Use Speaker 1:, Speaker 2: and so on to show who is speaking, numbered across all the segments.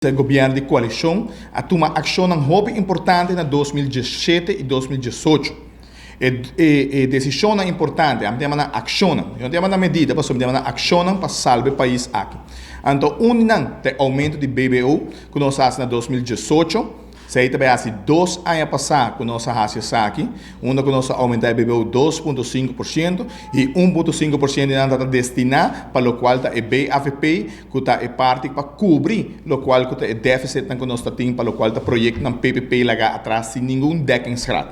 Speaker 1: E gobierno di coalicion a tuma accionnan hopi importante na 2017 y 2018. E decisionnan importante, ami ta yama nan accionnan, mi no ta yama nan medida pasobra mi ta yama nan accionnan pa salba e pais aki. Anto un di nan ta e aumento di BBO cu nos a haci na 2018. Esei ta bai hasi 2 aña pasá ku nos a hasi esaki, unda ku nos a oumentá e BBO 2.5% i 1.5% di nan ta destiná pa lokual ta e BAVP, ku ta e parti pa kubri lokual ku ta e défisitnan ku nos ta tin pa lokual ta proyektonan PPP lagá atras sin ningun dekkingsgraad.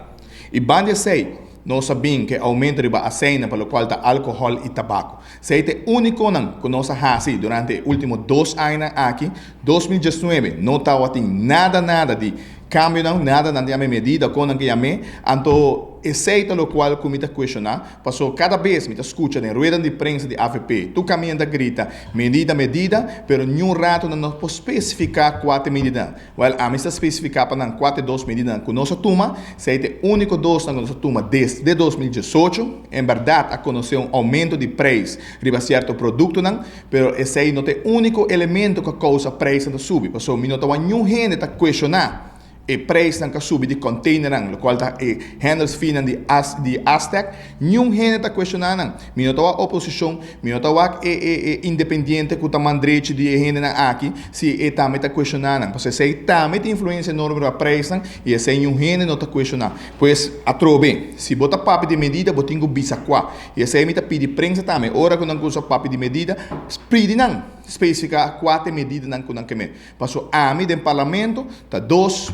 Speaker 1: I banda di esei, nos a bin ku e oumento riba aseina pa lokual ta alkohòl i tabako. Esei ta e únikonan ku nos a hasi durante e último 2 añanan aki. 2019 no tabatin nada nada di kambionan, nada nan yama medida kon nan ke yam'é. Anto esei ta lokual ku mi ta kuestioná, pasobra kada bes mi ta skucha den rueda di prensa di AVP, tur kaminda ta grita medida, medida, pero niun rato nan no por spesifiká kua ta e medidanan. Wèl, ami sa spesifiká pa nan kua ta e dos medidanan ku nos a tuma. Esei ta e úniko dosnan ku nos a tuma desde 2018. En bèrdat a konosé un oumento di preis riba sierto produktonan, pero esei no ta e úniko elemento ku a kousa preisnan ta subi, pasobra mi no ta wak niun hende ta kuestioná e preisnan ku a subi di konteinernan, lokual ta e handelsfeenan di Astec, niun hende ta kuestioná nan. Mi no ta wak oposishon, mi no ta wak e independiente ku ta man drechi di e hendenan aki, si e tambe ta kuestioná nan. Pasobra esei tambe tin influensia enorme riba preisnan i esei niun hende no ta kuestioná. Pues, atrobe, si bo ta papia di medida, bo tin ku bisa kua. I esei mi ta pidi prensa tambe, ora ku nan kusa papia di medida, pidi nan spesifiká kua ta e medidanan ku nan ke mete. Pasobra ami den parlamento ta dos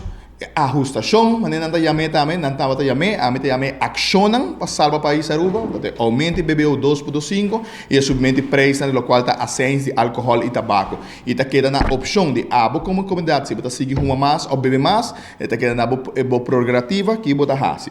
Speaker 1: ahustashon, manera nan ta yam'é tambe, nan tabata yam'é, ami ta yam'é akshonnan pa salba pais Aruba, ku ta e oumento di BBO 2.5 i e subimento di preisnan di lokual ta aseins di alkohòl i tabako. I ta keda na opshon di abo komo komunidat si bo ta sigui huma mas òf bebe mas, e ta keda na bo prerogativa ki bo ta hasi.